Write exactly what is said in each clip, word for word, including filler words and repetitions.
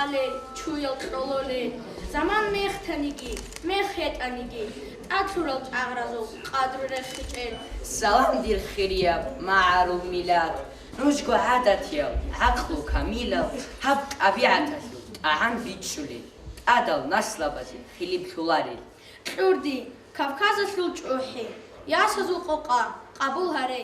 Чуял кьололел, заман мехтаниги, мех гьетӀаниги, тӀад лъурал тӀагъразул къадру рехичӀел. Салам, дир хирияб магӀарул миллат! Нужго гӀадатиял, гӀакълу камилал, гьаб тӀабигӀаталъул тӀагӀам бичӀчӀулел, тӀадал наслабазе хилиплъуларел. Кьурди, Кавказалъул чӀухӀи, ясазул къокъа, къабул гьаре!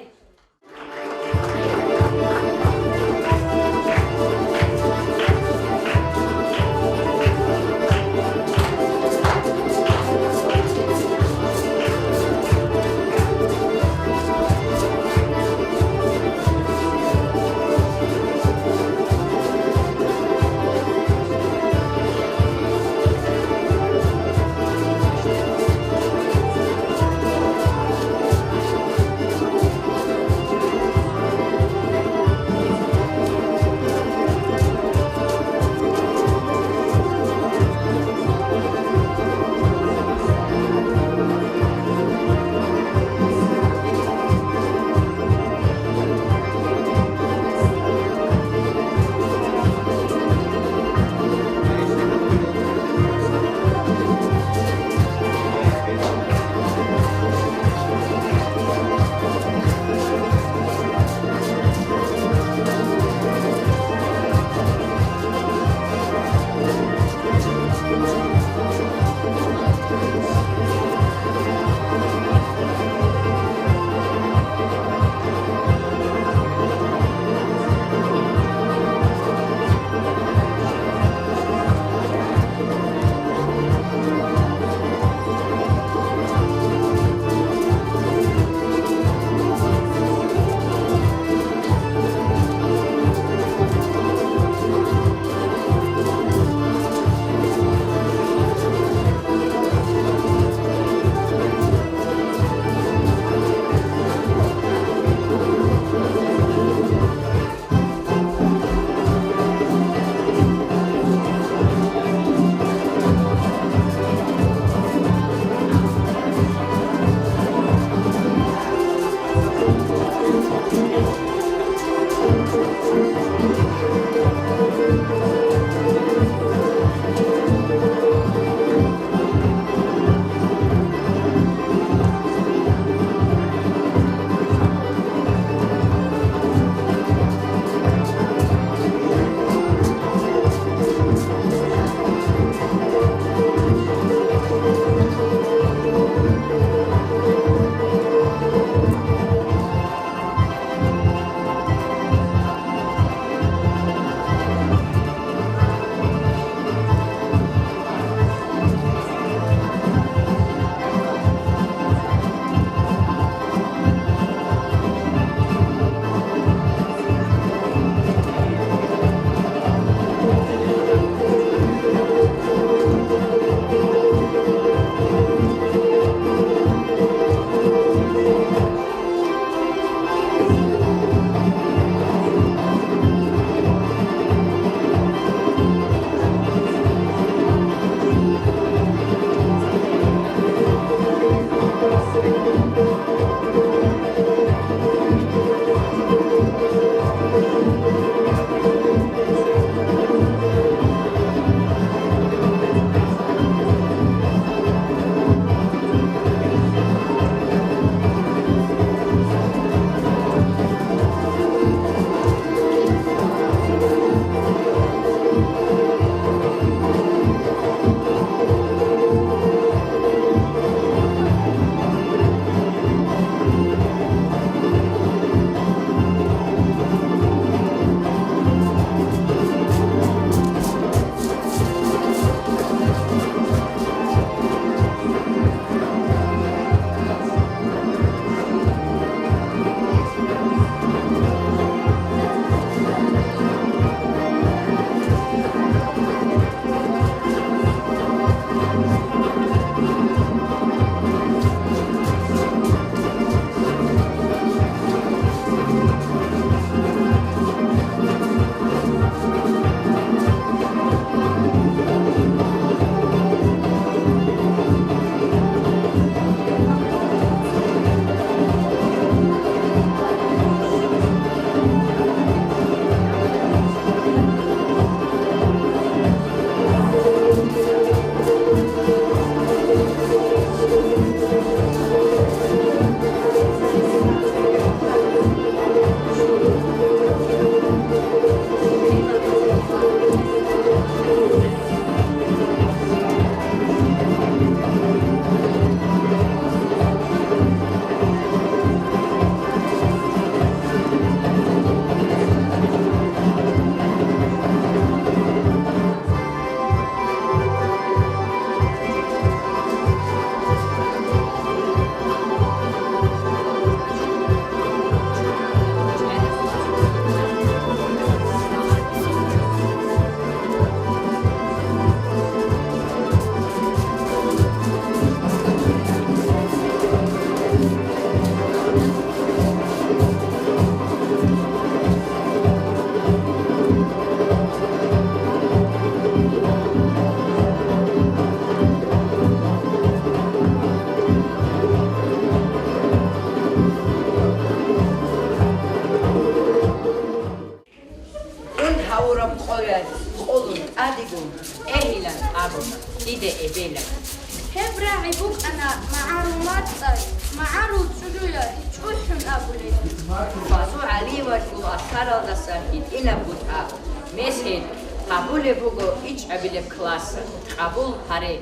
Дида эбела. Гьеб рагӀи букӀана магӀарул мацӀалъ, магӀарул чӀужуялъ чӀухӀун абулеб. Фазу ГӀалиевалъул асаралдасан гьитӀинаб бутӀа, месед, гьабулеб буго ичӀабилеб класс, къабул гьаре.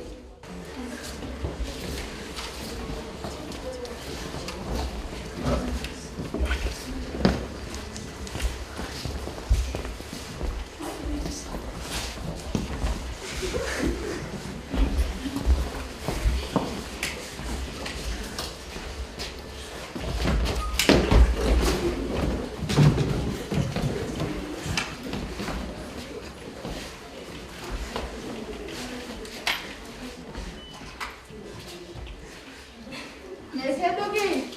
Меседоги?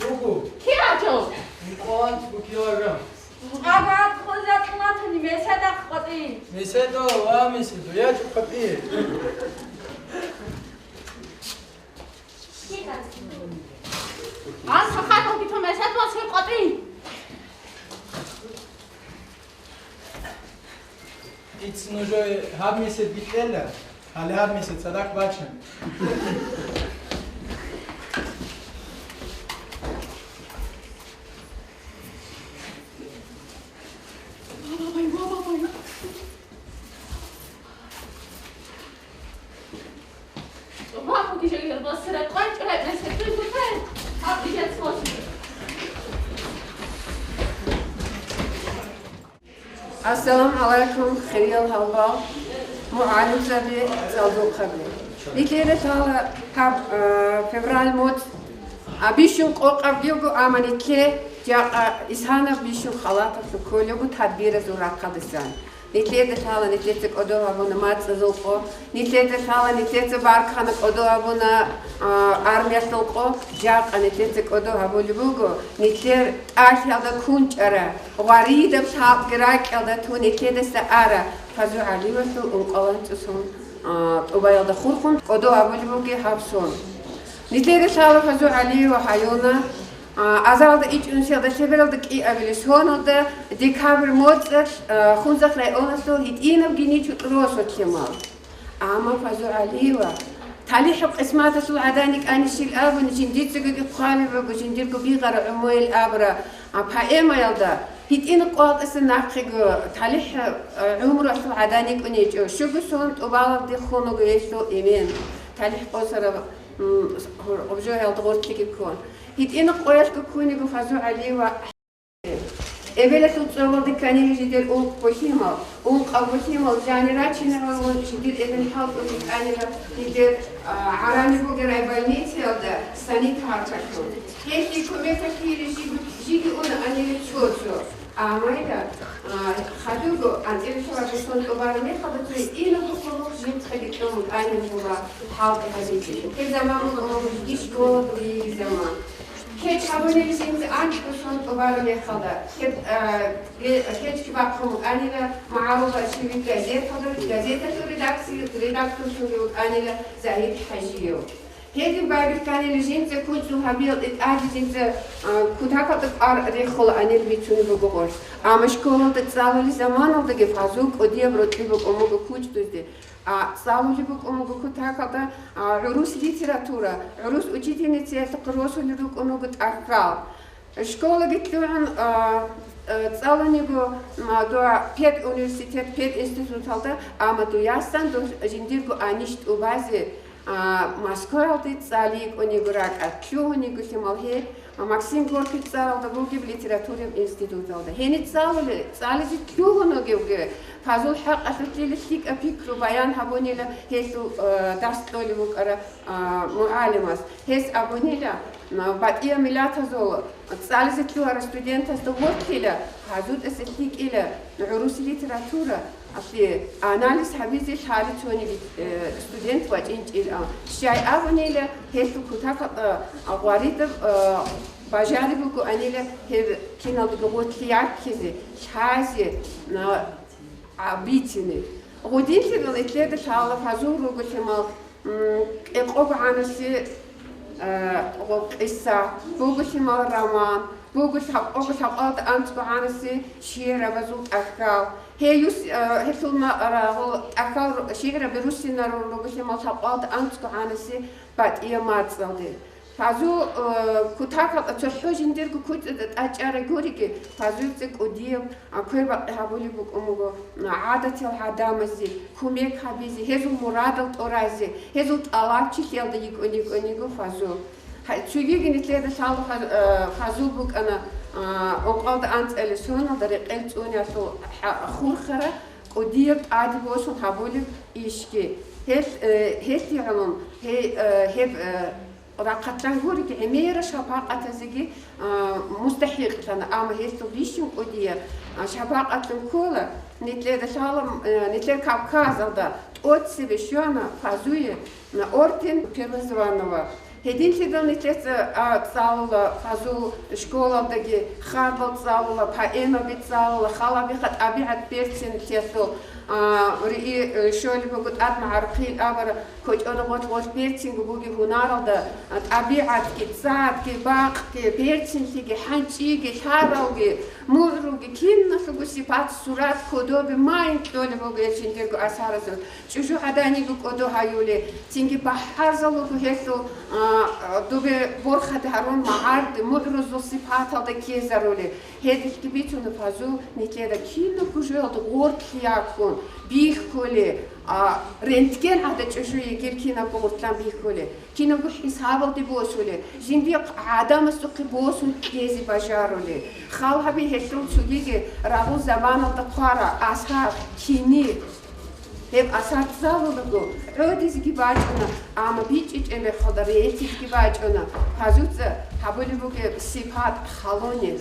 Бугу. Киачо? Инкъон букиорам. Агат хоза тлатани меседах къотӀи. Меседо ва меседо, я чукъатӀи. Ан сахатал биту меседо ва сой къотӀи. Ицин уже гьаб месед бикьела, гьале гьаб месед цадахъ бачан. Ассаламу гӀалайкум, хириял гьалбал, мугӀалимзаби, цӀалдохъаби. Нилъеда лъала гьаб, э, февраль моцӀ, а, бищун къокъабги буго, амма нилъе жакъа исгьанаб бищун халаталъув кколеб буго тадбиразул рахъалдасан. Нилъеда лъала нилъеца кӀодо гьабуна мацӀазул къо, нилъеда лъала нилъеца баркана кӀодо гьабуна, а, армиялъул къо, жакъа нилъеца кӀодо гьабулеб буго, нилъер тӀалъиялда кунчӀара, гъваридаб лъабги ракӀалда тун нилъедаса ара, Фазу ГӀалиевалъул ункъоялда цӀусун, а, тӀубаялда хурхун кӀодо гьабулеб бугеб гьаб сон. Нилъеда лъала Фазу ГӀалиева гьаюна, А, азаралда ичӀнусиялда лъебералда кӀиабилеб соналда декабрь моцӀалъ, а, Хунзахъ районалъул гьитӀинаб гиничӀул росулъ лъимал. Амма Фазу ГӀалиева, талихӀаб къисматалъул гӀадан йикӀанищил абуни, жиндицаго хъвалеб буго, жиндирго бигъараб гӀумруял абураб, а, поэмаялда, гьитӀинаб къоялдаса нахъего талихӀ, а, гӀумруялъул гӀадан йикӀун гьечӀо. Щуго сон тӀубалалде хун вуго гьелъул эмен, талихӀ къосараб, м, гъоб-, гъоб жоялда гъоркьги ккун. ГьитӀинаб къоялъго ккун йиго Фазу ГӀалиева. Эбелалъул цӀолалде кканила жидер ункъго лъимал, ункъабго лъимал жанир рачинаван жидер эбел хӀалтӀулъ йикӀанила жидер, а, гӀараниб бугеб райбольницаялда санитаркалъун. Гьелъие кумекалъе жиги, жиги унаанила цо-цо. Амма, а, хадурго анцӀила лъугьа-, сон тӀубараб мехалда цо гьитӀинабго къулухъ жинцаги кьун букӀанила гьеб хӀалтӀи гьабизе. Гьеб заман букӀун буго жиги школа бугеб заман. Кеч гьабунила жинца анцӀго сон тӀубараб мехалда, кеч, а, ге-, кечги бахъун букӀанила магӀарул архивалда, газеталда, газеталъул редакци-, редакторлъунги вукӀанила Загьид ХӀажиев. Гьедин байбихьанила жинца кучӀдул гьабиялде тӀаде жинца, а, кутакалда кӀвар рехулаанил бицунеб буго гъолъ. Амма школалда цӀалулел заманалдаги Фазул кӀудияб рокьи букӀун буго кучӀдузде. А, цӀалулеб букӀун буго кутакалда, а, гӀурус литература, гӀурус учительницаялъухъ росулел рукӀун руго тӀахьал. Школаги лъугӀун, а, а, цӀалун йиго, м, а, дугьа педуниверситет, пединституталда, амма дуясдасан дос жиндирго анищ тӀубазе, а, Москваялде цӀали йикӀун йиго ракӀалде, лъугьун йиго лъимал гьеб, а, Максим Горький цӀаралда бугеб литератураб институталда. Гьениб цӀалулел, цӀализе лъугьун вугевги, Фазул хӀакъалъулъ лъикӀаб пикру баян гьабунила гьелъул, а, дарс кьолев вукӀарав, а, мугӀалимас. Гьес абунила, м, батӀияб миллатазул цӀализе лъугьарал студентазда вокьила, гьазутӀаса лъикӀила гӀурус литература, ахъе анализ гьабизе лъали цониги, э, студент вачӀинчӀила. Щай абунила, гьелъул кутакалда, а, гъваридаб, а, бажари бугоанила гьеб киналдаго гъорлъ ярхъизе, лъазе, а, а, бицине. Гъудинлъидал итлъеда лъала Фазул руго лъимал, м, кӀикъого гӀанаси, а, гъоб кьиса, буго лъимал роман, буго лъабкъого лъабкъалда анцӀго гӀанаси шигӀрабазул тӀахьал. Гьей юс-, э, гьелъул ма-, рагъул тӀахьал шигӀраби руссинарун руго лъимал лъабкъоялда анцӀго гӀанаси батӀияб мацӀалде. Фазул, э, кутакалда цохӀо жиндирго куцӀида тӀачӀарай гуриги, Фазулица кӀудияб, а, квербакъи гьабулеб букӀун буго, а, гӀадатиял гӀадамазе кумек гьабизе, гьезул мурадал тӀоразе, гьезул тӀалабчилъиялда йикӀун-йикӀун йиго Фазул. Гьа, цогиги нилъеда лъала Фаз-, э, Фазул букӀана, а, ункъоялда анцӀила соналда рекъел цӀуниялъул хӀа-, хурхараб, кӀудияб тӀаде босун гьабулеб ишги. Гьел, э, гьелъие гӀоло, гьей, э, гьеб, э, рахъалъан гуриги, гӀемерал шапакъатазеги, а, мустахӀикълъана, амма гьелъул бищун кӀудияб, а, шапакъатлъун ккола. Нилъеда лъала, э, нилъер Кавказалда тӀоцебе щвана Фазуе, а, орден Первозванного. Гьединлъидал нилъеца, а, цӀалула Фазул, школалдаги харбал цӀалула, поэмаби цӀалула, халабиха тӀабигӀат берцин нилъелъул, а, ри-, э, щолеб буго тӀад магӀарухъин абараб. КочӀода гъорлъ-гъорлъ берцинго бугеб гьунаралда, а, тӀабигӀатги, цӀадги, бакъги, берцинлъиги, хӀанчӀиги, лъаралги, мугӀруги, киналъулго сипат, сурат, кодобе майин кьолеб буго гьел жиндирго асаразул. ЧӀужугӀаданиги кӀодо гьаюлей, цинги бахӀарзал руго гьелъул, а, а, добе борхатӀи гьарун магӀарде, мугӀрузул сипаталда ккезарулей. Гьединлъги бицуна Фазул нилъеда кинабго жоялда гъорлъ яккун бихьулей, а, рентген гӀадаб чӀужу йигел кинабго гъорлъан бихьулей, кинабго хӀисабалде босулей, жиндир гӀадамасухъе босун кьезе бажарулей. Хал гьабе гьелъул цогиги рагъул заманалда хъвараб асар, кини. Гьеб асар цӀалулаго, гӀодизеги бачӀуна, амма бичӀчӀичӀеб мехалда ретизеги бачӀуна. Фазулица гьабулеб бугеб сипат халонел.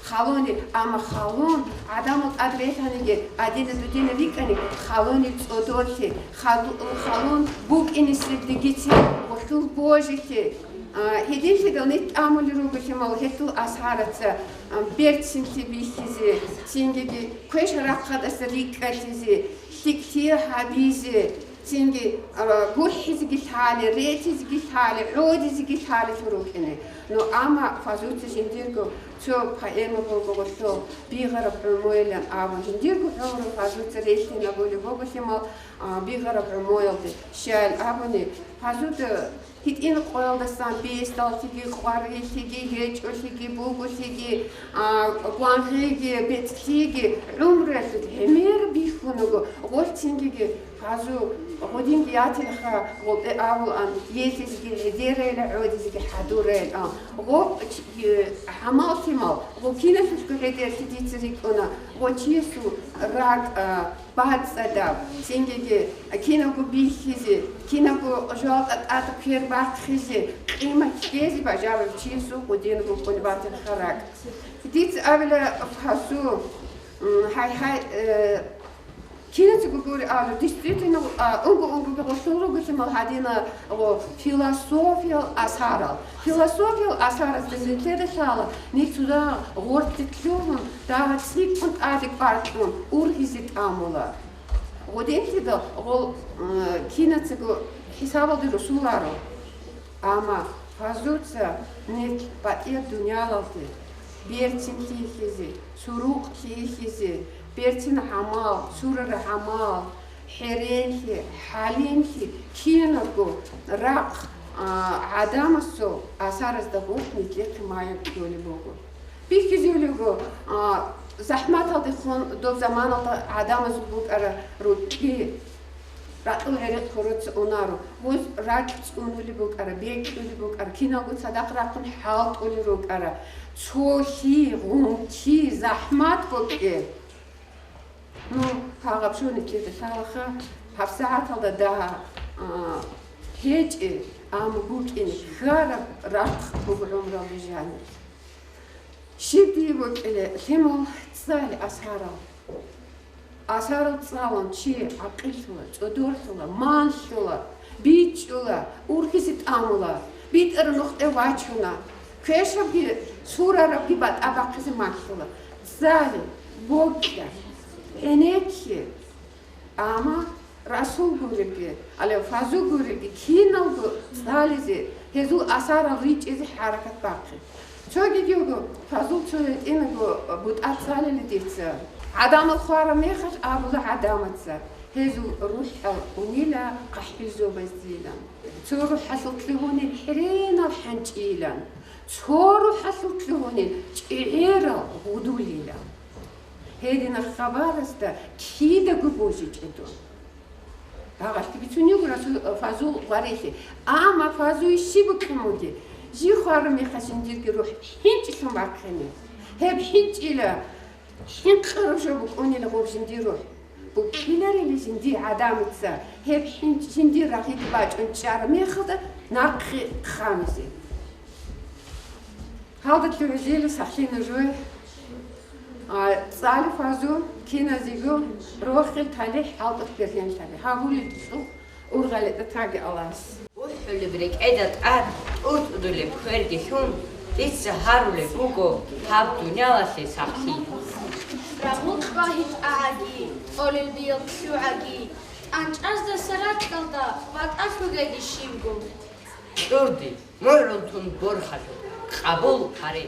Халонел, амма халон, гӀадамал тӀад релъаниги, адина-дудина рикӀкӀани, халонел цӀодорлъи, халу-, халон букӀине свердигицин гъолъул божилъи. А, гьединлъидал нилъ тӀамулел руго лъимал гьелъул асараца, а, берцинлъи бихьизе, цинги квеш-рахъалдаса рикӀкӀалъизе, лъикӀлъи гьабизе, цинги, а, гурхӀизеги лъалел, ретизеги лъалел, гӀодизеги лъалел рукӀине. Ну, амма Фазулица жиндирго цо поэма буго гъолъул, «Бигъараб гӀумуялъ» абун, жиндирго гӀумру Фазулица релълъинабулеб буго лъимал, а, бигъараб гӀумуялде. Щайин абуни, Фазулица гьитӀин къоялдасан бесдаллъиги, къварилъиги, гьечӀолъиги, буголъиги, а, гвангъиги, бецӀлъиги гӀумруялъул гӀемер бихьун буго. Гъолъ цинги Фазул, гъодинги ятилха, гъолъе абулаан, елъизеги гӀедерайила, гӀодизеги хӀадурайилан. Гъо-, э, гӀамал-лъимал, гъо киналъулъго гӀедерлъи дица рикӀкӀуна, гъо чиясул ракӀ, а, бацӀцӀадаб, цинги кинабго бихьизе, кинабго жоялда тӀад квер бахъизе, къимат кьезе бажарав чиясул гъодин букӀун батилха ракӀ. Дица абила, Фазул, м, гьай-гьай, э, киназего гури абу, действительно, а, унго-унгоги гъолъул ругелъимал гьадина, гъо, философиял асарал. Философиял асаразда нилъеда лъала, нилъ цо дагьа гъоркье лъугьун, дагьа цӀикӀкӀун тӀаде кӀваркьун ургьизе тӀамула. Гъодинлъидал гъол, м, кинацаго хӀисабалде росуларо. Амма Фазулица нилъ батӀияб дуниялалде берцинлъи бихьизе, сурукълъи бихьизе, берцин гӀамал, сурара гӀамал, хӀеренлъи, хӀалимлъи, кинабго рахъ, а, гӀадамасул асаразда гъоркь нилъехъе маяб кьолеб буго. Бихьизулего, а, захӀматалдехун доб заманалда гӀадамазул букӀара рукьи, ракьул гӀерекь хьороца унаро, гъоз ракь цӀунулеб букӀара, бекьулеб букӀара, киналго цадахъ рахъун хӀалтӀулел рукӀара, цолъи, гъунти, захӀмат букӀин. Ну, гьагъаб шони кьеда лъалаха, гьабсагӀаталда дагьа, а, гьечӀеб, амма букӀин хьараб рахъ буго гӀумралде жаниб. Щиб дие бокьилеб лъимал цӀали асарал? Асарал цӀалун чи гӀакъиллъула, цӀодорлъула, манлъула, бичӀчӀула, ургьизе тӀамула, битӀараб нухде вачуна. Квешабги, сурарабги батӀа бахъизе манлъула. ЦӀали, бокьа, гӀенекке. Амма Расул гуребги, гьале Фазу гуребги, киналго цӀализе, гьезул асарал ричӀизе хӀаракат бахъе. Цогиги вуго, Фазул цо гьитӀинаго бутӀа цӀалила дица. ГӀадамал хвараб мехалъ абула гӀадамаца: гьезул рухӀал унила къахӀизобаздилан, цо рухӀалъулъ лъугьунел хӀеренал хӀанчӀийилан, цо рухӀалъулъ лъугьунел чӀегӀерал гъудулилан. Гьединаб хабарасда кидаго божичӀо дун. Гьагъалъги бицунего Расул, Фазул гъварилъи. Амма Фазуе щиб букӀин бугеб? Жив хвараб мехалъ жиндирги рухӀ хӀинчӀилъун бахъине. Гьеб хӀинчӀила хӀинкъараб жо букӀунила гъоб жиндир рухӀ. БукӀинарила жиндир гӀадамаца гьеб хӀинчӀ-, жиндир рагъиде бачӀун чӀараб мехалда нахъе хъамизе. Гьалда лъугӀизейила сахлъи нужее. А, цӀалев Фазу киназего рохел талихӀ, хӀалтӀухъ бергьенлъаби. Гьабулелъул ургъалида таги Аллагьас. БухӀулеб рекӀеда тӀад тӀуртӀудулеб кверги лъун, дица гьарулеб буго гьаб дуниялалъе сахлъи. Рагъулъ багьи тӀагӀаги, тӀолел биялъ лъугӀаги, тӀанчӀаздаса ракьалда батӀалъугеги щибго. КьурдиМугӀрул тун борхалъур къабул гьаре.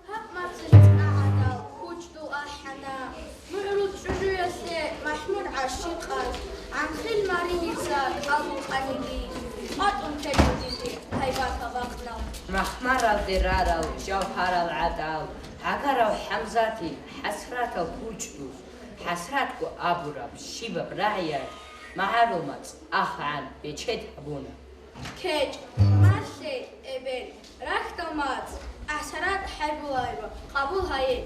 Гьаб мацӀалъ тӀагӀадал кучӀдул ахӀана, мугӀрул чӀужуялъе МахӀмуд гӀащикъаз, гӀанхъил мариница кӀалбукъаниги, къватӀун ккечӀо диде гьайбатаб бакънал. Махмаралде рарал жавгьарал гӀадал, гӀагарав ХӀамзатил хӀасратал кучӀдуз, хӀасратго абураб щибаб рагӀияб магӀарул мацӀ ахъгӀан бечед гьабуна. КечӀ, малъе, эбел, рахьдал мацӀ, ГӀасарат ХӀайбулаева, къабул гьае.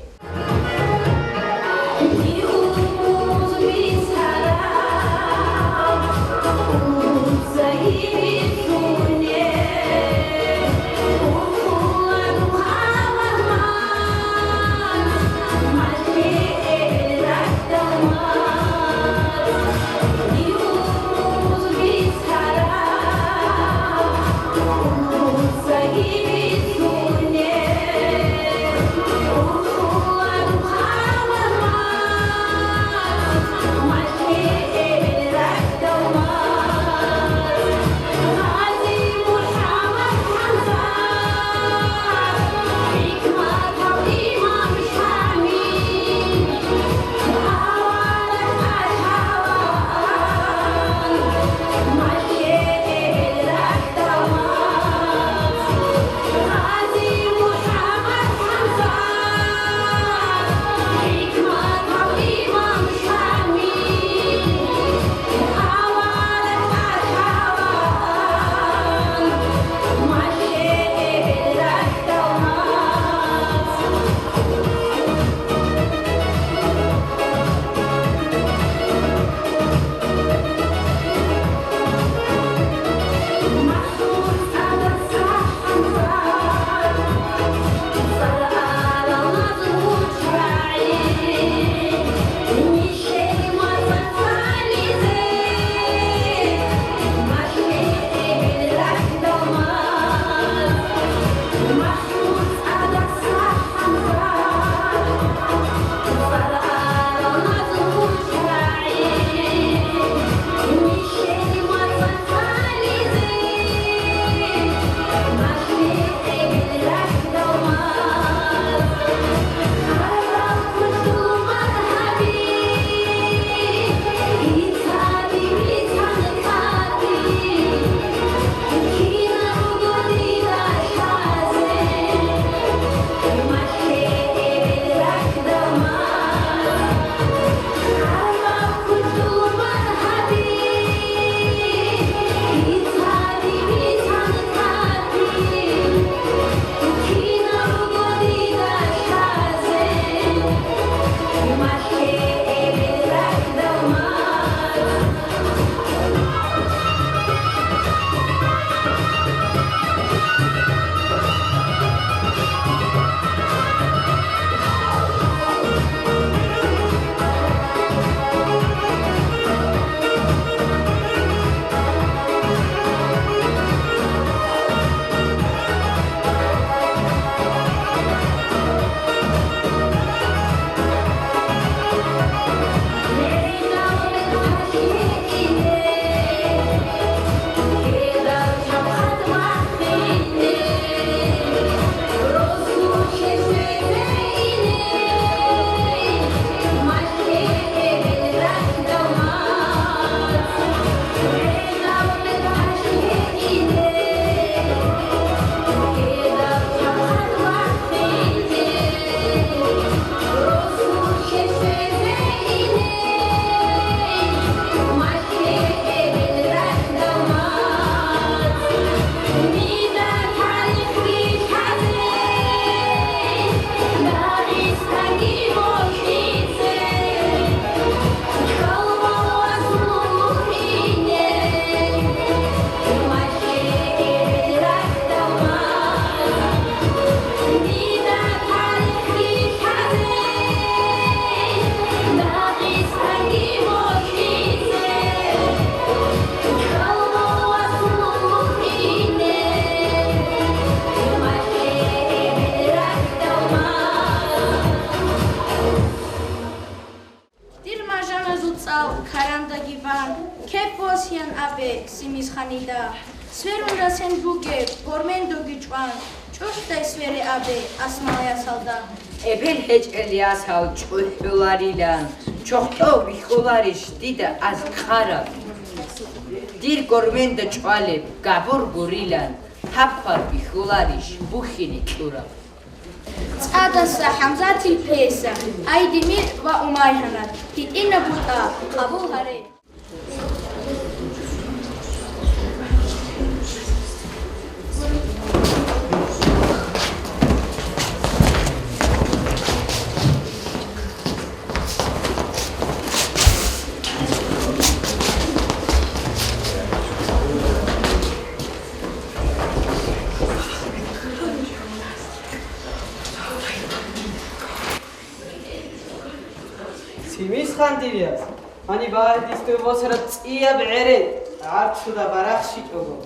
Ван, кеп босиян абе Симисханида, сверун расен бугеб гормендоги чӀван, чӀухӀдай свере абе Асмал ясалда. Эбел гьечӀел ясал чӀухӀуларилан, чохтӀо вихьуларищ дида аз ккараб? Дир горменда чӀвалеб габур гурилан, гьаб хвар бихьуларищ бухьине кьураб? ЦӀадаса ХӀамзатил пьеса, Айдемир ва Умайгьанат, гьитӀинаб бутӀа, къабул гьаре. Симисхан, дир яс, гьаниб гьадисде босараб цӀияб гӀере гӀарцуда барахщичӀого.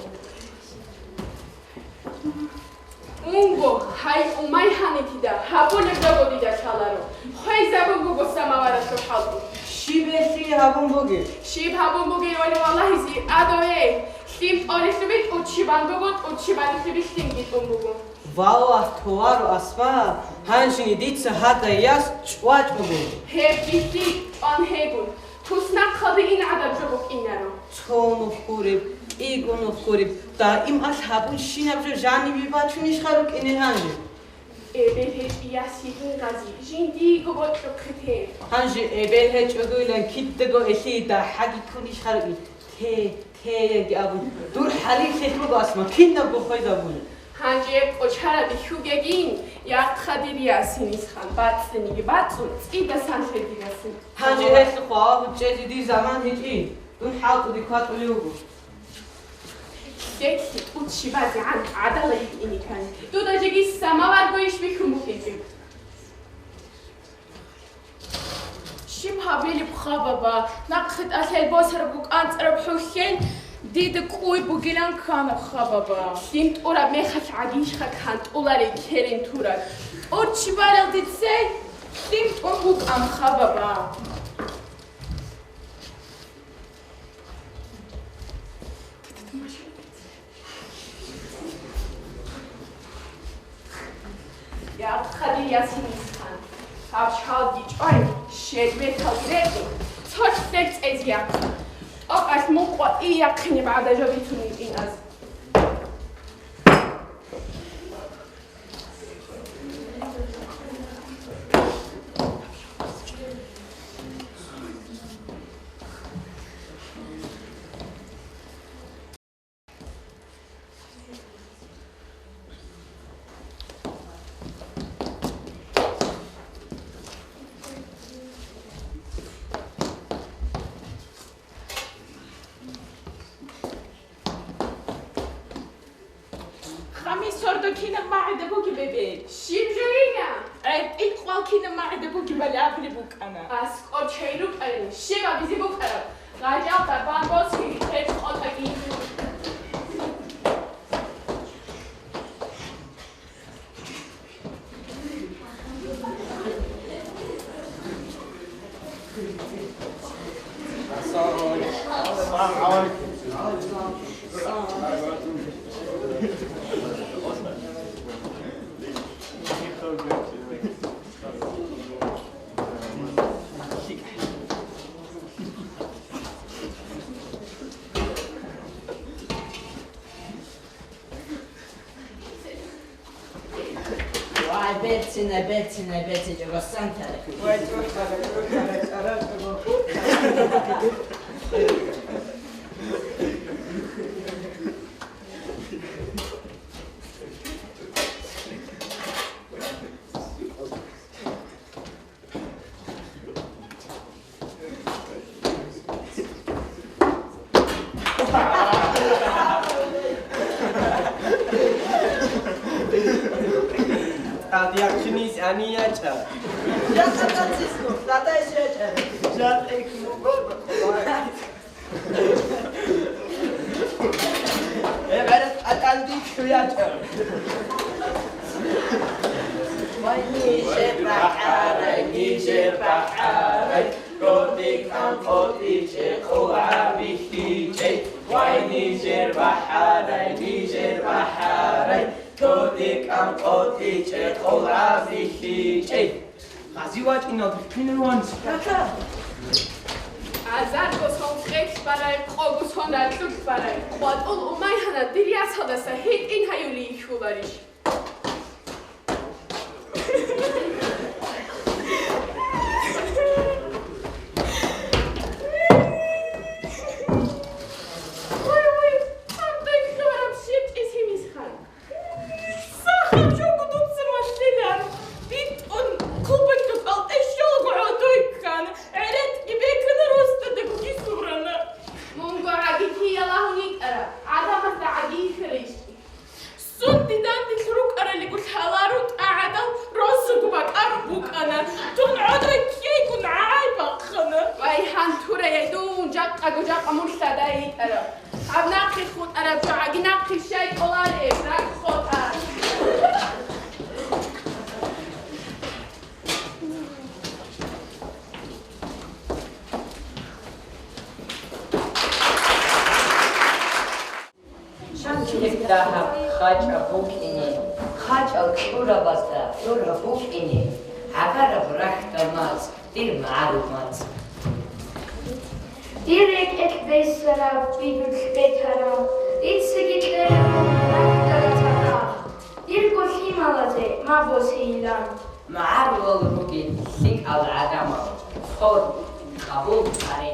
Унго, гьай Умайгьанитида гьабулеб дого дида лъаларо. Хвезабун буго самаваралъул хӀалтӀу. Щиб гьелъие гьабун бугеб? Щиб гьабун бугеб, валлагьизе, адо гьей, лъим тӀорилъубе тӀуччибан буго, тӀуччибанилъубе лъимги тӀун буго. Валлагь, товаро, Асма, гьанжеги дица гьадай яс чӀвачӀого. Гьеб бихьи тӀван гьегун. Туснахъалде ин гӀадаб жо букӀинаро. Цо нух гуреб, кӀиго нух гуреб, даимал гьабун щинаб жо жанибе бачунищха рукӀине гьанже? Эбел гьечӀи яс йигьин гъази, жиндиего бокьухъе те. Гьанже эбел гьечӀогойилан кидаго элъие дагьаги ккунищха рукӀин? Те, теяги абун, дур хӀалихьелъ буго, Асма, кинабго хвезабуна. Гьанже кӀочараб бихьугегин, яхъа дир ясинисхан, бацӀцӀиниги бацӀцӀун, цӀидасан лъединасе. Гьанже гьелъухъ гьабун чӀезе дир заман гьечӀин, дун хӀалтӀуде кватӀулев вуго. Лъеклъи тӀуччи базегӀан гӀадала йикӀиникан, дуда жеги самаварго иш бихьун букӀинчӀеб. Щиб гьабилеб, хабаба, нахъе тӀалъел босараб букӀанцӀараб хӀухьел дида кӀуй бугилан ккана, хабаба. Лъим тӀураб мехалъ гӀадинщха кантӀуларел керен турар. ТӀуччи балел дицей лъим тӀун букӀан, хабаба. Яхъа дир ясинисхан, гьаб шалги чӀвай, щербеталги рекӀун, цо лъер цӀезе яхъа. ТӀокӀалъ мукъва и яхъинеб гӀадажо бицун йикӀин аз. Хамис сордо кинаб магӀида бугеб, бебе? Щиб жо йина? ГӀертӀил къвал кинаб магӀида бугебали абулеб букӀана. АскӀор чей рукӀарин, щиб абизе букӀараб? Гъажалда бан босиги, гьеб къотӀаги. Вай, берцина, берцина, берцина, россан тара. Вай, чуртара, чуртара, чара, чуртара. Тадяккинис ани яча. Жакъа тациску, тата ишеча. Жакъа икму. Э, гӀерес атанди куяча. Вай, ниже бахара, ниже бахара. Котикан котиче, къугӀа КъотӀичӀей къолгӀабихьичӀей. Гъази вачӀиналде кинел ванцӀ. Азарго сон къелъ балай, къого сон ракьулъ балай. КъватӀул умайгьана дир ясалдаса гьитӀин гьаюлин хьуларищ? Уй, уй, гьанкъи хьураб щиб чӀисинисха! Сахаб жого дуца малъилан, битӀун, купалъул кӀалтӀе щолаго гӀодой ккана, гӀеретӀги бекана, росдадаго гисурана. Мунго гӀаги киялагьун йикӀара, гӀадамазда гӀаги йихьарищ? Сун дидандилъ рукӀаралиго лъаларо тӀагӀадал, росаго бакӀаро букӀана, дун гӀодой ккейгун гӀай бахъана. Вай, гьантурай, дун жакъаго-жакъа мун лъадай йитӀараб. Гьаб нахъе хутӀараб жо гӀаги нахъе щай кӀолареб, ракӀ хутӀа. Дагьаб хачӀаб букӀине, хачӀал кьурабазда кьураб букӀине, гӀагараб рахьдал мацӀ, дир магӀарул мацӀ. Дир рекӀелъ бесараб, бидулъ бетараб, дицаги кьераб рахьдал цадахъ. Дирго лъималазе ма босейилан. МагӀарулал ругел лъикӀал гӀадамал, хор къабул гьаре.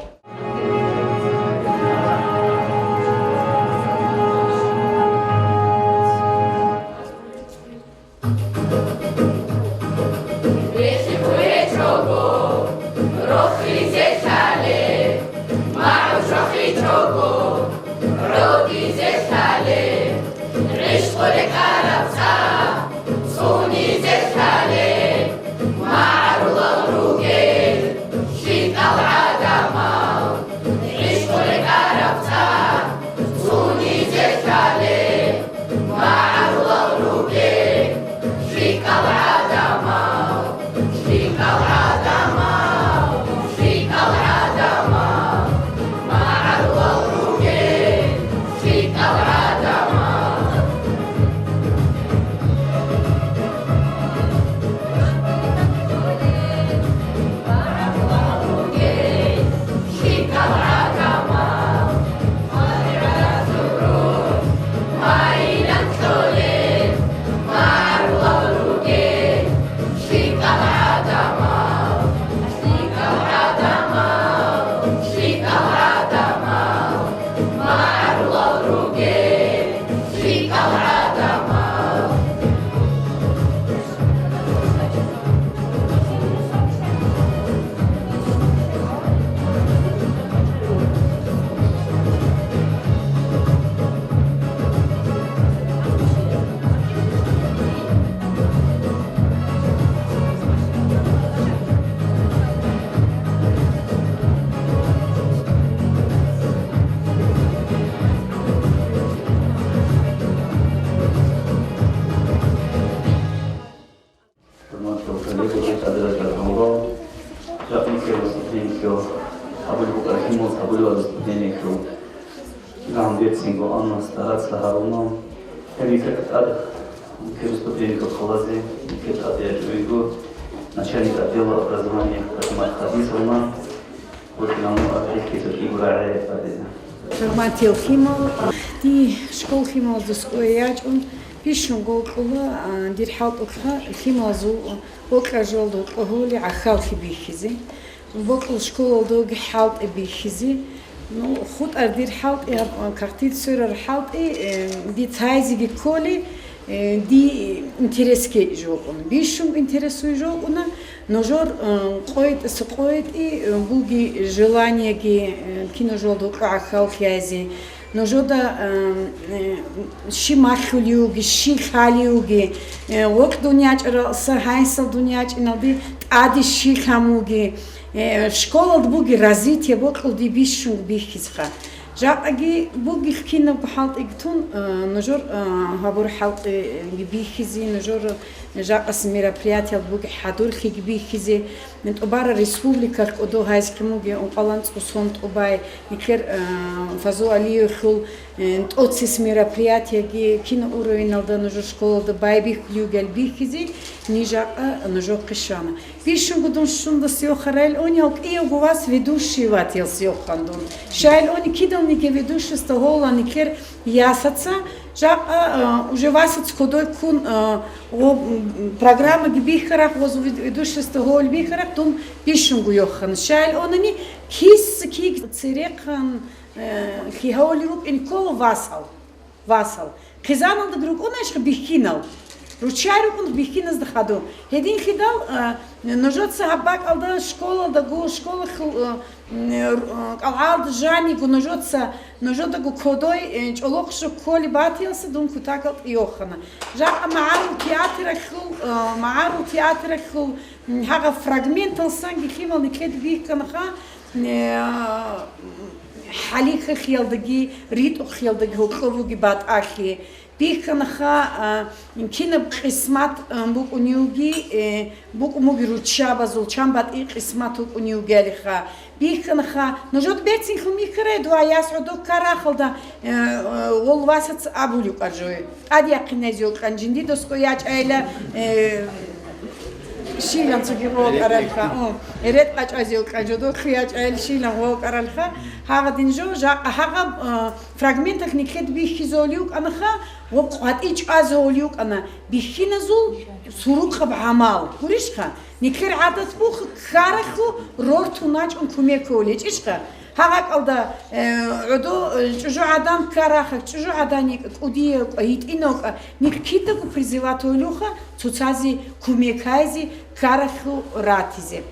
ХӀурматиял коллегаби, тӀаде рачӀарал гьавурал, жакъа нилъер выступлениялъул гьабулеб букӀараб лъималаз гьабулеб выступлениялъул гьанбецинго, амма стараться гьаруна. Гьеб нилъер тӀад, нилъер выступлениялъул хъалазе, нилъер тӀад ячӀуего начальник отдела образования Фатимат Хадисовна. ХӀурматиял лъимал, дие школ лъималазда цӀуе ячӀун, бищунго вокьула, а, дир хӀалтӀулъха лъималазул вокьаржалда вокьули гӀахьаллъи бихьизе, вокьул школалдаги хӀалтӀи бихьизе. Ну, хутӀар дир хӀалтӀи, гьаб, а, картица сверараб хӀалтӀи, э, ди цайзеги кколи, э, ди интересги жокъуна, бищунго интересуе жокъуна. Нужер, э, къойтӀ-, къойтӀи, э, буги желаниеги, э, киножалда вокьу гӀахьаллъи гьайзе. Нужеда, э, э, щи малъулевги, щи лъалевги, э, вокь дун ячӀаралса гьайсал дун ячӀиналде тӀаде щи лъамуги, э, школалда буги развитие вокьулде бищунго бихьизеха. Жакъаги бугелъ кинабго хӀалтӀиги тун, э, нужер, э, гьабур хӀалтӀиги бихьизе, нужер жакъас мероприятиял бугеб хӀадурлъиги бихьизе, тӀубара республикалъ кӀодо гьайзехъин бугеб ункъоялда анцӀго сон тӀубай, нилъер, э, Фазу Алиевлъул, э, тӀоцес мероприятияги, кина уровеналда нужер школалда байбихьулев гьал бихьизе, ниж жакъа нужехъе щвана. Бищунго дун щунда съёхарайилан, гьал кӀиявго вас ведущий ватилан съёхъан дун. Щайилан кидалниги ведущийство гьола нилъер ясаца, жакъа, э, уже васаца кодой ккун, э, гъо-, м, программаги бихьарахъ, гъоз вед-, ведущийство гьоли бихьарахъ дун бищунго йохана. Щайилан киса киги церехъан, э, лъигьавулел рукӀин ккола васал. Васал. Хъизаналдаги рукӀуна ишха бихьинал. Руччай рукӀун бихьиназда хадуб. Гьединлъидал, а, нужеца гьаб бакӀалда школалдаго, школалъул, а, м, р-, а, кӀалгӀалда жаниго нужеца, нужедаго кодой, э, чӀолохъ жо кколеб батиялса дун кутакал тӀийохана. Жакъа магӀарул театралъул, а, магӀарул театралъул, м, гьагъаб фрагменталсанги лъимал никед бихьанаха, Э, хӀалихьалъиялдаги, ритӀухълъиялдаги гьоркьоб бугеб батӀалъи. Бихьанаха, а, кинаб къисмат, а, букӀуневги, э, букӀун бугеб руччабазул, чан батӀи къисмат букӀуневгиялиха. Бихьанаха, нужеда берцинлъун бихьарай, дугьа яс гӀодоб ккарахъалда, э, э, гъол васаца абулев къаржой. ТӀадехъинайзе вукӀан жиндидасго ячӀайила, э, щилан цоги вокӀаралха, о, ретӀ къачӀазе вукӀан жодохъе ячӀайила щилан вокӀаралха, гьагъадин жо, жа-, гьагъаб, э, фрагменталъ никед бихьизолев вукӀанаха, ва къватӀи чӀвазолев вукӀана бихьиназул сурукъаб гӀамал. Гурищха? Никер гӀадат буха ккарахъу рортун вачӀун кумек гьоличӀищха? Гьагъакъалда, э, гӀодо, э, чӀужугӀадан ккарахъа, чӀужугӀадан йикӀа, кӀудияв кӀа, гьитӀинав кӀа, нилъ кидаго призывать гьолюха цоцазе кумекайзе, ккарахъу ратизе.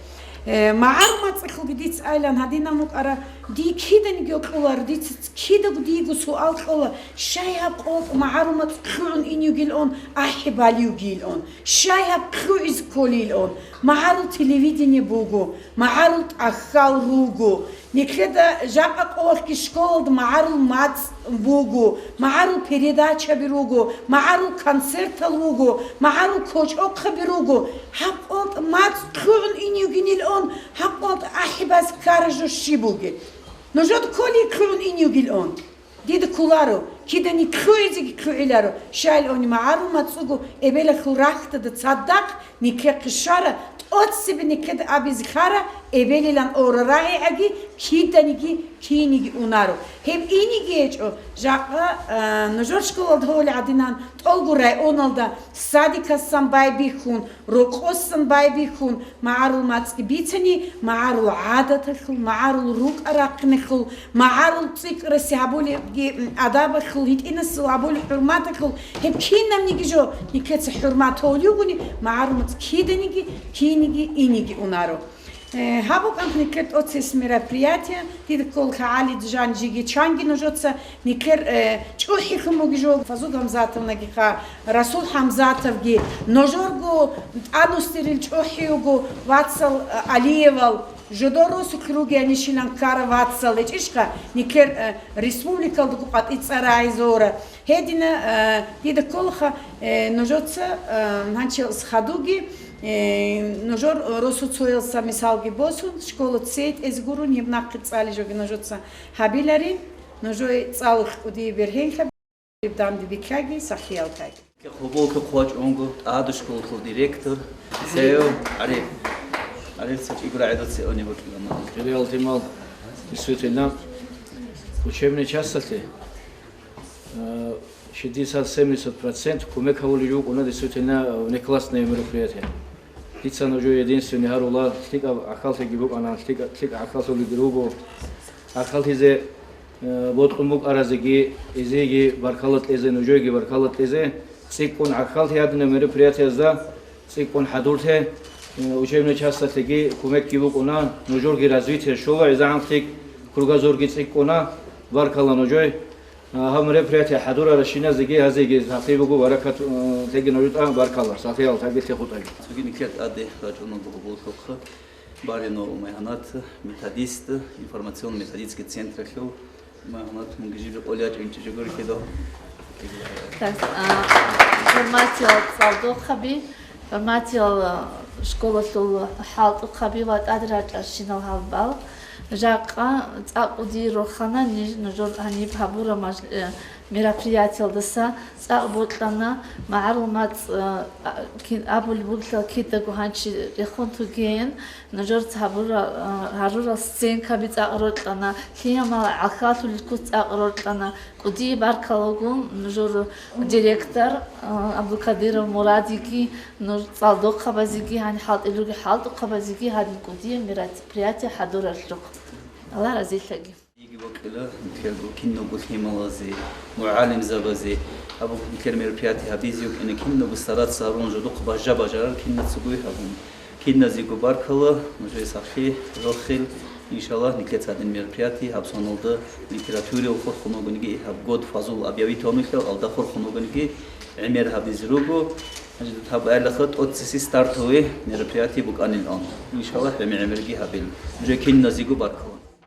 Э, магӀарул мацӀалъулги дица айилан гьадинаб букӀара, дие киданиги кьолар, дица кидаго диего суал кьола, щай гьаб къолтӀ магӀарул мацӀ хъугӀун ин йугилан, ахӀи балиугилан, щай гьаб хъугӀиз кколилан, магӀарул телевидение буго, магӀарул тӀахьал руго, Никеда жакъа къоялъги школалда магӀарул мацӀ буго, магӀарул передачаби руго, магӀарул концертал руго, магӀарул кочӀохъаби руго. Гьаб къолтӀ мацӀ хъугӀун ин югинилан, гьаб къолтӀ ахӀибаз ккара жо щиб бугеб? Нужеда кколей хъугӀун ин югилан? Дида кколаро, кидани кьугӀизеги кьугӀиларо, щайилан магӀарул мацӀ буго эбелалъул рахьдада цадахъ никехъе щвара, тӀоцебе никеда абизе ккара, эбелилан ора рагӀигӀаги, киданиги, киниги унаро. Гьеб иниги гьечӀо, жакъа, а, нужер школалда гьолеб гӀадинан, тӀолго районалда садикасан байбихьун, рокъосан байбихьун, магӀарул мацӀги бицани, магӀарул гӀадаталъул, магӀарул рукӀа-рахъиналъул, магӀарул цӀикӀкӀарасе гьабулебги, м, адабалъул, гьитӀинасул гьабулеб хӀурматалъул, гьеб кинабниги жо, никеца хӀурмат гьолюгуни, магӀарул мацӀ киданиги, киниги, иниги унаро. Э, гьаб букӀан никер тӀоцес мероприятие, дида кколха гӀалидужан жиги чанги нужеца никер, э, чӀухӀилъун буги жо, Фазу Гамзатовнагиха, Расул ХӀамзатовги, ножорго тӀанусдерил чӀухӀи вуго вацал, э, Алиевал, жодор росулъ ругеянищилан ккара вацал, гьечӀищха, никер, э, республикалдаго къватӀи цӀар рагӀизора. Гьедина, э, дида кколха, э, нужеца, э, гьанчи хадуги, э, нужер росуцоялса мисалги босун, школа цей тӀезе гурун, гьеб нахъе цӀали жоги нужеца гьабиларин, нужее цӀалулъ кӀудияб бергьенлъи, гьеб данде бикьаги, сахлъиялтаги. Хоболка хъвачӀунго, тӀаде школалъул директор, сев, Ариф. Ариф, цо чӀигура гӀедуци они бакӀилама. Реал тимал, действительно, учебный часталъе, э, шестьдесят-семьдесят процент кумек гьавулел рукӀуна, действительно, внеклассные мероприятия. Дица нужее единственный гьарула, лъикӀаб гӀахьаллъиги букӀана, лъикӀа-, лъикӀа гӀахьаллъулелги руго. ГӀахьаллъизе, э, бокьун букӀаразеги, эзеги баркалла кьезе, нужееги баркалла кьезе, цӀикӀкӀун гӀахьаллъи гьадинаб мероприятиязда, цӀикӀкӀун хӀадурлъе, э, учебный часталъеги кумекги букӀуна, нужерги развитие щола, гӀезегӀанлъи кругозорги цӀикӀкӀуна, баркалла нужее. А, гьаб мероприятие хӀадураращиназеги гьазеги сахлъи буго, баракат, э, теги нужеда, баркалла, сахлъиялтаги лъихъутаги. Цоги никер тӀаде рачӀуна буго боллъухъ, барино Умайгьанат методист, информационно-методический централъул Магьмат, мунги жиб къолячӀинчӀи жугуркидал. Так, а, гьурматиял цӀалдохъаби, гьурматиял, а, школалъул хӀалтӀухъаби ва тӀаде рачӀарщинал гьалбал. Жакъа цӀакъ кӀудияб рорхана ниж-, нужер гьаниб гьабураб маж-, э, мероприятиялдаса цӀакъ бокьана, магӀарул мацӀ, э, а, кин-, абулеб бугелъул кидаго гьанчи рехун тугеян, нужер гьабура-, э, гьарурал сценкаби цӀакъ рокьана, лъимал гӀахьаллъулел куц цӀакъ рокьана, кӀудияб баркалаго нужер директор, а, Абдулкадиров Мурадиги, нуж цӀалдохъабазеги, гьаниб хӀалтӀулел ругел хӀалтӀухъабазеги гьадин кӀудияб мероприятие хӀадуралъухъ. Аллагь разилъаги. Диги бокьила, нилъерго киналго лъималазе, мугӀалимзабазе, абу нилъер мероприятие гьабизе букӀина, киналго стараться гьарун, жодухъ бажа-бажарар кинацаго гьабун. Киназего баркала, нужее сахлъи, рохел, иншаллагь, нилъеца гьадин мероприятие гьаб соналда литературиял хурхун вугониги, гьаб год фазул объявить гьавнилъал алда хурхун вугониги гӀемер гьабизе руго. Значит, гьаб айлаха тӀоцеси стартовый мероприятие букӀанилан. Иншаллагь, гӀемер-гӀемерги гьабил. Нужее киназего баркала.